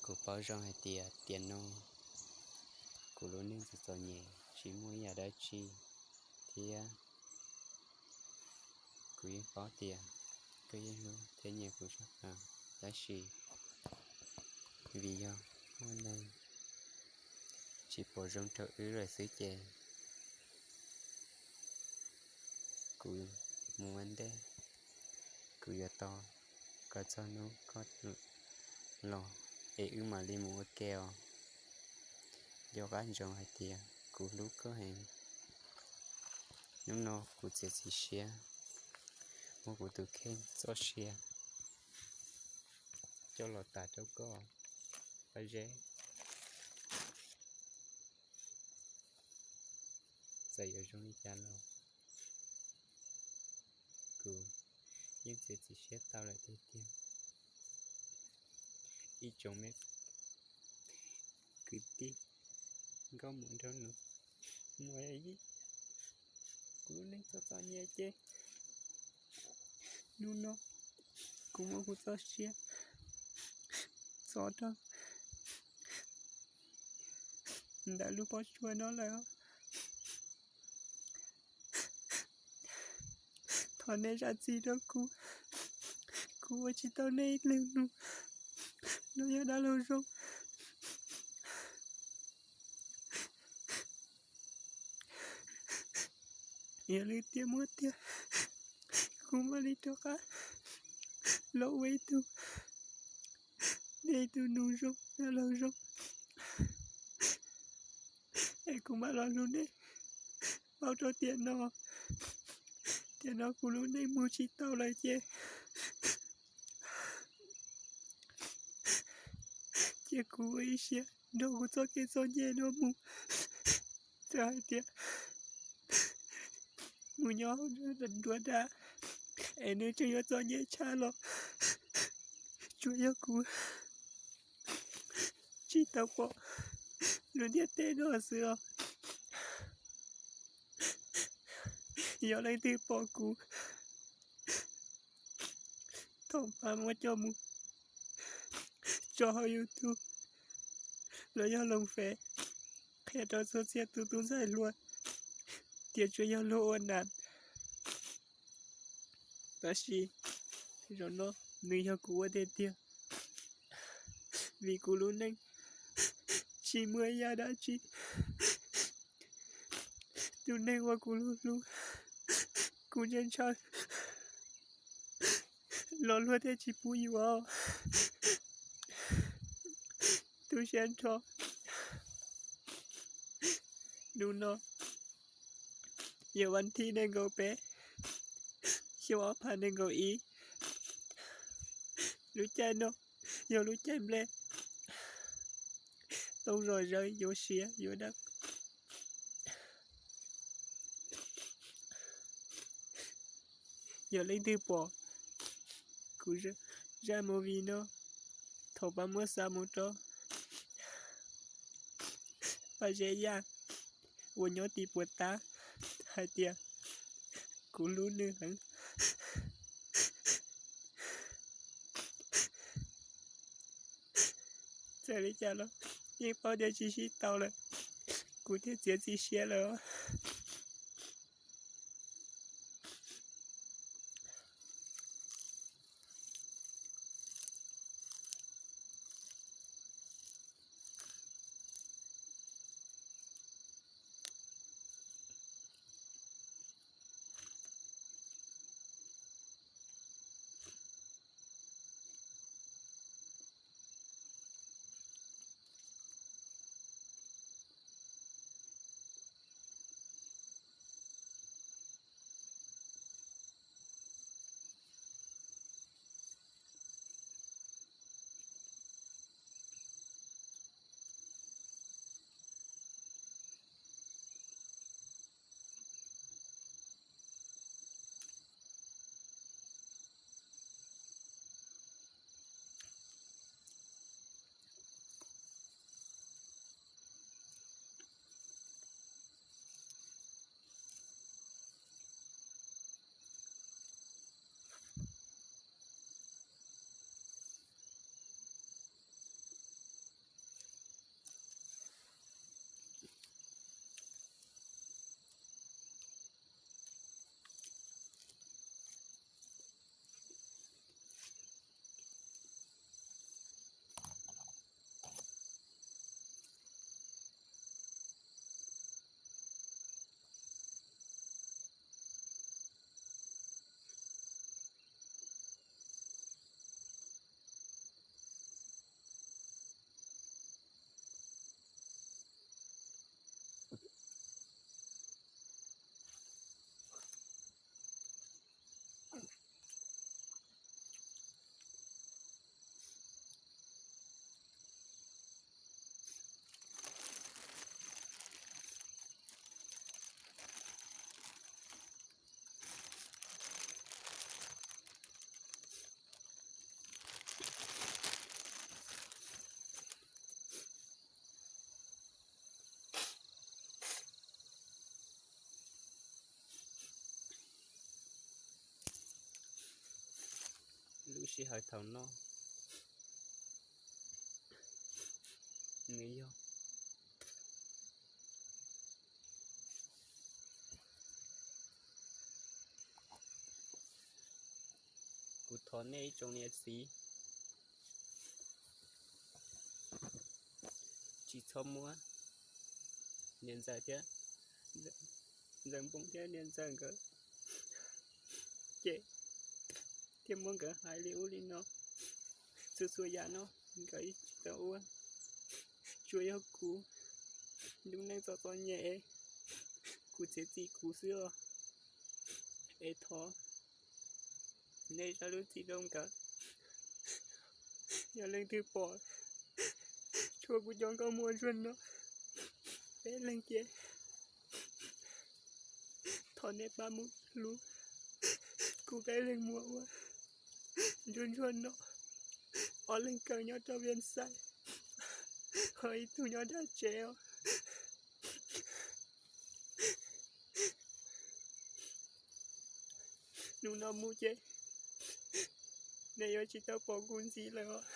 Kuv paub zoo hais tias tiam no kuv lub neej txom txom nyem tsis muaj ib yam dab tsi, thiab kuv yeej paub tias koj yeej hlub thiab nyiam kuv tshaj plaws, tab sis vim yog muaj neeg tsis pom zoo rau wb lawm xwb ces kuv mus ua ntej, kuv yuav tos kom txog hnub koj los es wb mam li mus ua ke os. Nco qab ntsoov hais tias kuv hlub koj heev. Hnub no kuv txiav txim siab muab kuv tus kheej txoj sia coj los tas rau koj, Paj Zeb. Txawm yuav zoo li cas los kuv yeej txiav txim siab tau lawm tiag tiag. Ib tsoom me kwv tij nkauj muam nraug nus, muaj kuv lub neej txom txom nyem ces hnub no kuv muab kuv txoj sia txov rau ntawm lub pob tsuas no lawm. Thov nej zam txim rau kuv, kuv ua tsis tau nej ib leeg nus. No yog dab laug Zoo. Yog li tiag muab tiag, kuv mam li rov qab los ua ib tug, nej ib tug nus zoo, dab laug Zoo. Es kuv mam los hlub nej. Paub rau tiam no, tiam no kuv lub neej mus tsis tau lawm ces cia kuv ua ib siab nrog kuv txoj kev txom nyem no mus. Txawm hais tias mus nyob nruab nrab es nws tseem yuav txom nyem tshaj los tsuas yog kuv tsis tau pom lub ntiaj teb no xwb os. Yog leej twg pom kuv, thov pab muab coj mus tso hauv YouTube los yog Loos Fem qhia rau txhua txhia tus tub ntxhais hluas tias tsuas yog luag ua nam. Tab sis zaum no nws yog kuv ua tiag tiag, vim kuv lub neej tsis muaj ib yam dab tsi. Tus neeg uas kuv hlub hlub, kuv ntshaw ntshaw los luag thiaj tsis pub yuav. Tu siab nrho. Hnub no yog vas thib nees nkaum peb, xyoo ob phav nees nkaum ib. Lub caij no yog lub caij nplej tooj zom zaws yuav siav yuav dawb. Yog leej twg pom kuv zaj movie no, thov pab muab xa mus rau Paj Zeb Yaj uas nyob tim Puas Tab hais tias kuv hlub nws heev. Txawm li cas los yeej paub tias tsis sib tau lawm, kuv thiaj txiav txim siab lawm. Thaum no nws yog kuv thov nej ib tsoom niam txiv tsis txhob muab niam ntxawm thiab, ntxawm npoo thiab niam ntxawm nkawd cem thiab muab nkawd hais li ub li no. Txhua txhua yam no nkawd tsis tau ua, tsuas yog kuv lub neej txom txom nyem, kuv txiav txim kuv xwb os. Es thov nej zam lub txim rau nkawd. Yog leej twg pom, tshuav kuv cov nkauj muam ntsuag no peb leeg ces thov nej pab mus hlub kuv peb leeg muam ua ntsuag ntsuag no. Ob leeg kawm nyob rau Vias Xais, ho ib tug nyob nram tsev os. Hnub no mus ces nej yuav tsis tau pom kuv ntxiv lawm os.